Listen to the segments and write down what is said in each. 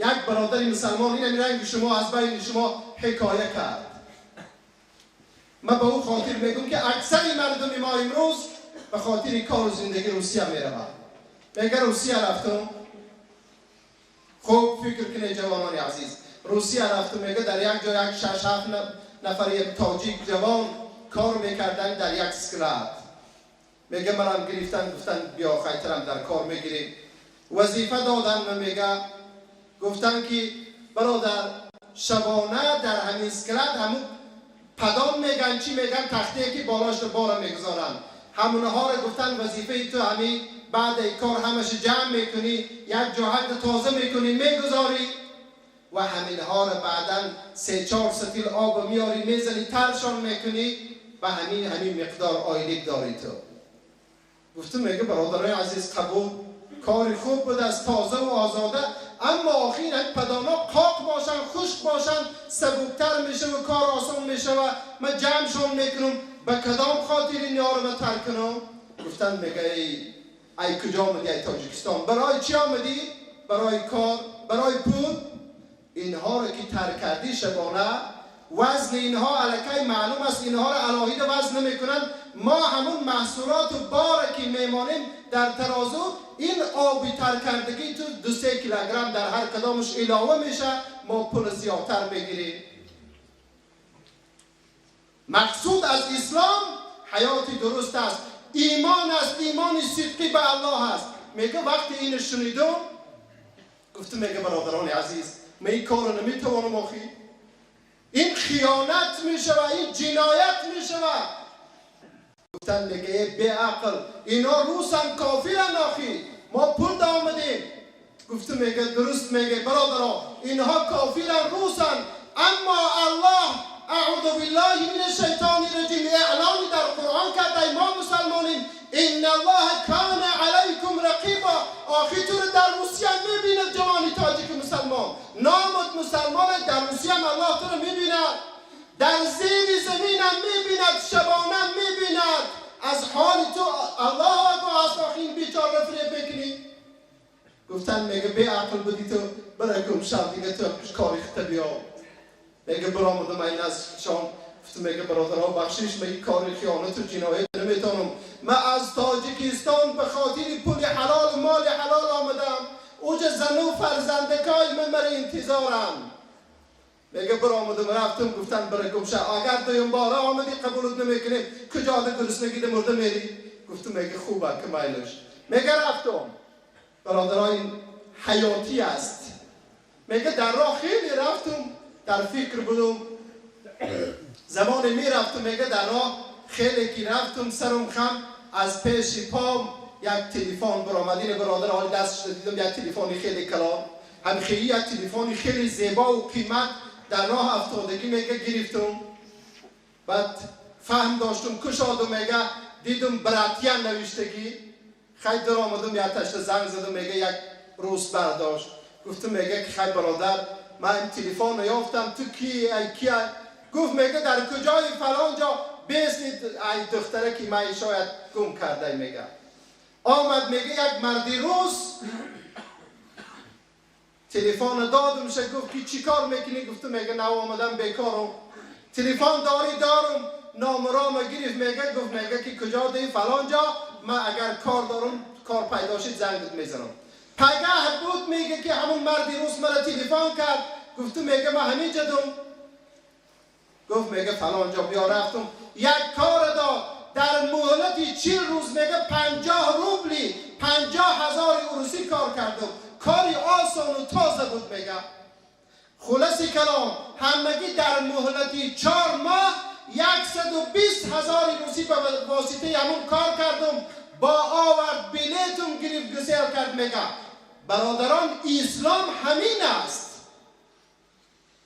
یک برادر مسلمان این رنگ شما از بین شما حکایه کرد. من به او خاطر میگم که اکثر مردم ما امروز به خاطر کار و زندگی روسیه میروند. میگه روسیه رفتم. خوب فکر کنید جوانان عزیز، روسیه رفتم، میگه در یک جای یک 6-7 نفر یک تاجیک جوان کار میکردن در یک склад. میگه منم گرفتن، گفتن بیا خیترم در کار میگیریم. وظیفه دادن، میگه گفتن که برادر شبانه در همین склад همون поддон میگن، چی میگن، تخته که بالاش بارا میگذارن، همونها رو گفتن وظیفه تو همین بعد کار همش جمع میکنی، یک جاهت تازه میکنی میگذاری و همینها رو بعدا 3-4 ستیل آب میاری میزنی ترشان میکنی و همین مقدار آیلیک داری تو. گفتم میگه برادرای عزیز قبول، کاری خوب بود از تازه و آزاده، اما آخر این поддон ا قاق باشن، خشک باشن، سبکتر میشه و کار آسان میشه و من جمعشون میکنم. به کدام خاطر این یارو ترک کنم؟ گفتن میگه ای کجا آمدی؟ ای تاجیکستان. برای چی آمدی؟ برای کار، برای پول. اینها رو که ترک کردی شبانه، وزن اینها الکی معلوم است، اینها رو علاهیده وزن نمیکنن. ما همون محصولات و بار که میمانیم در ترازو، این آبی تر کردگی تو 2-3 کیلوگرم در هر کدامش علاوه میشه، ما پول زیادتر بگیریم. مقصود از اسلام حیات درست است، ایمان است، ایمان صدقی به الله است. میگه وقتی اینو شنیدم گفتم میگه برادران عزیز من این کارو نمیتوانم، آخی این خیانت میشه و این جنایت میشه. گفتن میگه بی عقل، اینا روسن، کافرن، آخی ما پول آمدیم. گفتم میگه درست میگه برادران، اینها کافرن، روسن، اما الله اعوذ بالله من الشیطان الرجیم اعلانی در قرآن کرده ما مسلمانیم، ان الله کان علیکم رقیبا. آخی تو رو در روسیه میبینه جوانی تاجیک مسلمان، نامت مسلمان، در روسیه هم الله تو رو میبیند، در زیر زمین هم میبیند، شبانه میبیند، از حال تو الله آگاه است. آخی این بیچاره فریب بکنی. گفتن میگه بی عقل بودی تو، برای گم شب دیگه تو کاری خطه بیا. میگه برآمدم این از شام، گفتم میگه برادرها بخشش، من این کار خیانت و جنایت نمیتونم. من از تاجیکستان به خاطر پول حلال و مال حلال آمدم، اوج زن و فرزندکای من مرا انتظارم. میگه برآمدم رفتم، گفتن برای گم شو، اگر دویم باره آمدی قبولت نمیکنیم، کجا ده گرسنگی ده مرده میری. گفتم میگه خوبه که میلش. میگه رفتم. برادرای حیاتی است. میگه در راه خیلی رفتم، در فکر بودم، زمان میرفتم، میگه در راه خیلی که رفتم سرم خم، از پیش پام یک تلفن برآمد. این برادر حال دستش دیدم یک تلفن خیلی کلان، هم خیلی یک تلفن خیلی زیبا و قیمت در راه افتادگی میگه گرفتم. بعد فهم داشتم کشادم، میگه دیدم братья نوشتگی، خیلی در آمدم یک تشت زنگ زدم، میگه یک روز برداشت. گفتم میگه که خیلی برادر من این تلفن رو یافتم، تو کی ای کی؟ گفت میگه در کجای فلان جا بیسنید ای دختره که من شاید گم کرده. میگه آمد، میگه یک مردی روس تلفن دادم شه، گفت که چی کار میکنی؟ گفتم میگه نه آمدم بیکارم. تلفن داری؟ دارم. نامرام گرفت، میگه گفت میگه که کجا دی؟ فلان جا، من اگر کار دارم کار پیدا شد زنگت میزنم. پگه بود میگه که همون مردی روس مرا تلفن کرد، گفتم میگه من همین جدم. گفت میگه فلان جا بیا. رفتم، یک کار داد در مهلت 40 روز، میگه 50 روبلی 50,000 روسی کار کردم، کاری آسان و تازه بود. میگه خلاص کلام همگی در مهلت 4 ماه 120,000 روسی به واسطه همون کار کردم، با آورد بلیتم گرفت گسیل کرد. میگه برادران اسلام همین است.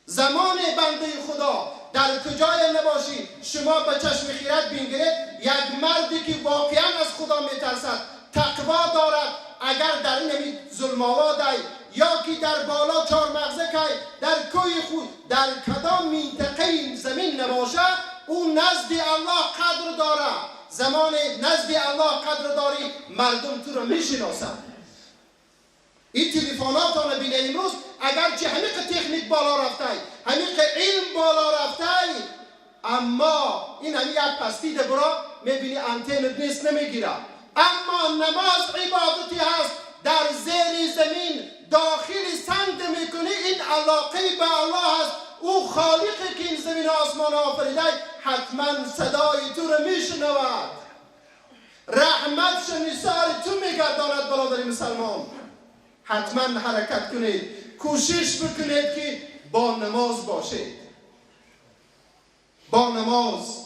زمان بنده خدا در کجای نباشی شما به چشم خیرت بینگرید، یک مردی که واقعا از خدا میترسد، تقوا دارد، اگر در این ظلم آباد یا که در بالا چهار مغزه که در کوی خود در کدام منطقه زمین نباشه، او نزد الله قدر داره. زمان نزد الله قدر داری، مردم تو رو میشناسند. این تلفناتان بینه امروز اگرچه همیق تکنیک بالا رفته، همیق علم بالا رفته، اما این همی یک پستی برا میبینی انتن نیست، نمیگیره. اما نماز عبادتی هست، در زیر زمین داخل سنگ میکنی، این علاقه به الله هست. او خالقی که این زمین و آسمان آفریده حتما صدای تو رو میشنود، رحمتش نثار تو میگرداند. برادر مسلمان، حتما حرکت کنید، کوشش بکنید که با نماز باشید، با نماز.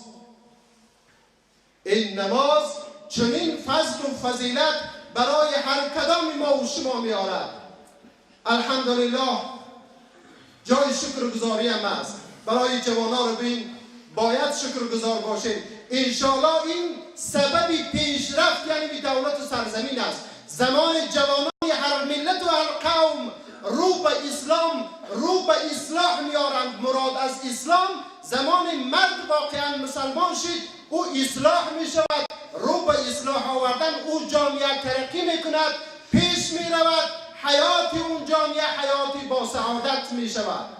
این نماز چنین فضل و فضیلت برای هر کدام ما و شما میارد. الحمدلله، جای شکرگزاری هم است. برای جوانان رو بین باید شکرگزار باشیم. انشالله این سبب پیشرفت یعنی دولت و سرزمین است. زمان جوانان هر ملت و هر قوم رو به اسلام، رو به اصلاح میارند. مراد از اسلام، زمان مرد واقعا مسلمان شد، او اصلاح می شود. رو به اصلاح آوردن، او جامعه ترقی میکند، پیش می رود، حیات اون جامعه حیاتی با سعادت می شود.